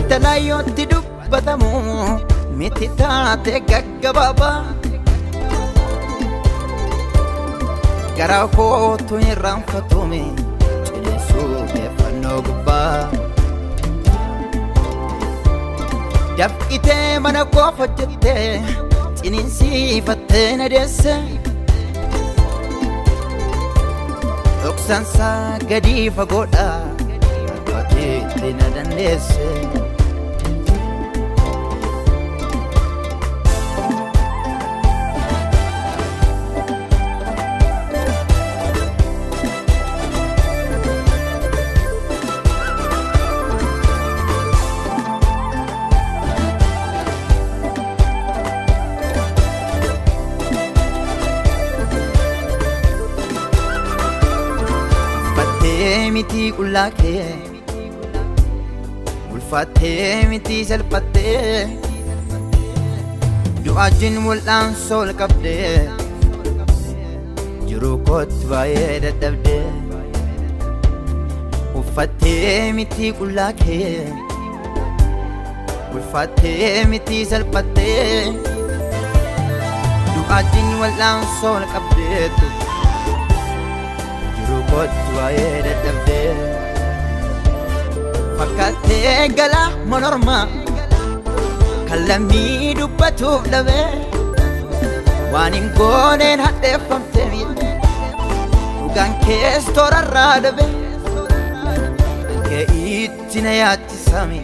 Wanta laayyootti dubbatamu miti taate gaggabaabaa. Garaa kootu irraanfatume ciniinsuu keeffannoo gubbaa. Dafqitee mana koof hojjettee ciniinsiifattee na deesse. Dhoksaansaa gadi fagoodha akka ati na dandeesse. Uffattee miti qullaa kee, ulfaattee miti salphattee, du'aajiin wal'aansoo ol qabdee, jiruu kootti baay'ee dadhabdee. Uffattee miti qullaa kee, ulfaattee miti salphattee, du'aajiin wal'aansoo ol qabdeetu jiruu kootti baay'ee dadhabdee. Fakkaattee galaa monormaa kan lammii dubbatuuf dhabee, waan hin gooneen hadheeffamte dhugaan kees toorarraa dhabe. Kee itti na yaachisame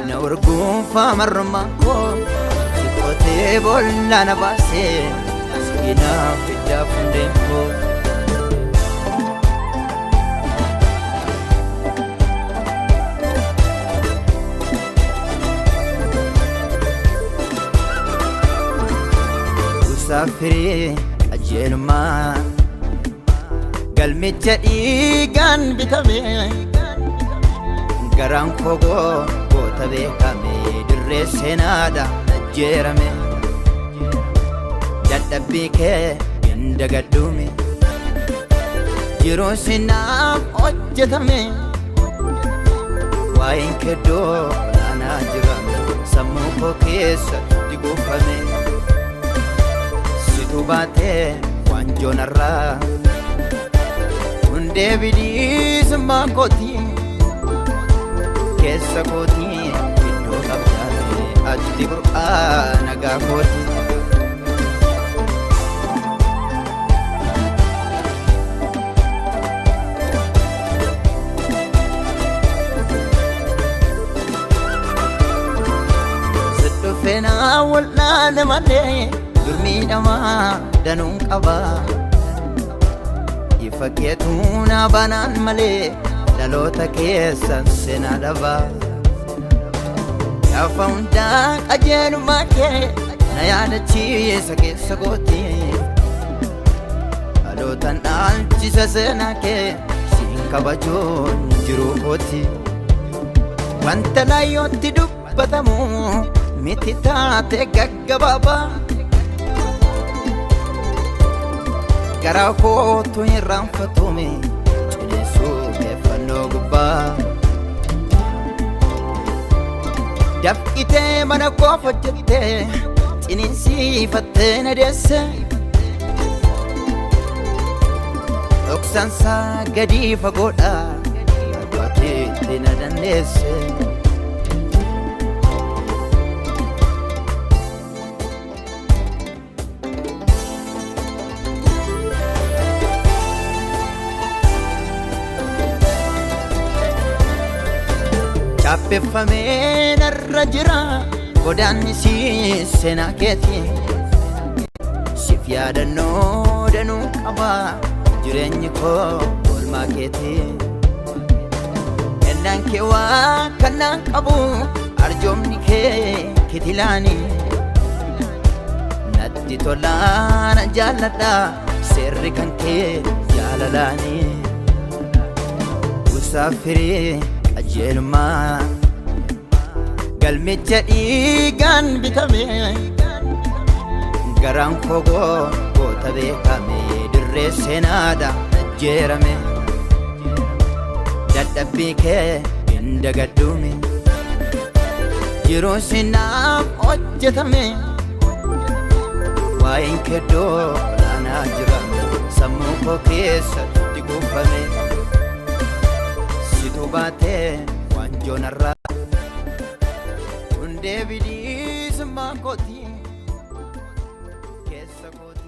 na urguunfaa marrummaan koo, si qotee boolla na baasee siinaaf fiddaa fundeen koo. Musaafirii qajeelummaa galmicha dhiigaan bitame, garaan koo goota beekame dirree seenaadha ajjeerame. Dadhabbii kee hin dagadhume, jiruun sinaaf hojjetame, waa'een kee iddoo olaanaa jirame sammuu koo keessatti kuufame. Situ baatee waanjoo narraa hundee bilisummaa kooti, keessa kooti iddoo qabdaate ati burqaa nagaa kooti. Dhufeenaa wal'aane malee durmiidhamaa danuun qaba. Ifa keetuu na banaan malee dhaloota keessan seenaa dhaba. Gaafa hundaa qajeelummaa kee na yaadachiisa keessa kooti. Dhalootaan dhaalchisa seenaa kee siin kabajuun jiruu kooti. Wanta laayyootti dubbatamu miti taate gaggabaabaa. Garaa kootu irraanfatume ciniinsuu keeffannoo gubbaa. Dafqitee mana koof hojjettee ciniinsiifattee na deesse. Dhoksaansaa gadi fagoodha akka ati itti na dandeesse. Chaappeffamee narra jira godaannisi seenaa keeti. Siif yaadannoo danuu qaba jireenyi koo oolmaa keeti. Kennaan kee waa kannaan qabu, arjoomni kee kitilaani. Natti tolaa na jaalladha seerri kan kee jaalalaani. Musaafirii qajeelummaa galmicha dhiigaan bitame, garaan koo goota beekame dirree seenaadha ajjeerame. Dadhabbii kee hin dagadhume, Jiruun sinaaf hojjetame. Waa'een keddoo olaanaa jira sammuu koo keessatti kuufame. Situ baatee waanjoo narraa hundee bilisummaa kooti keessa kooti.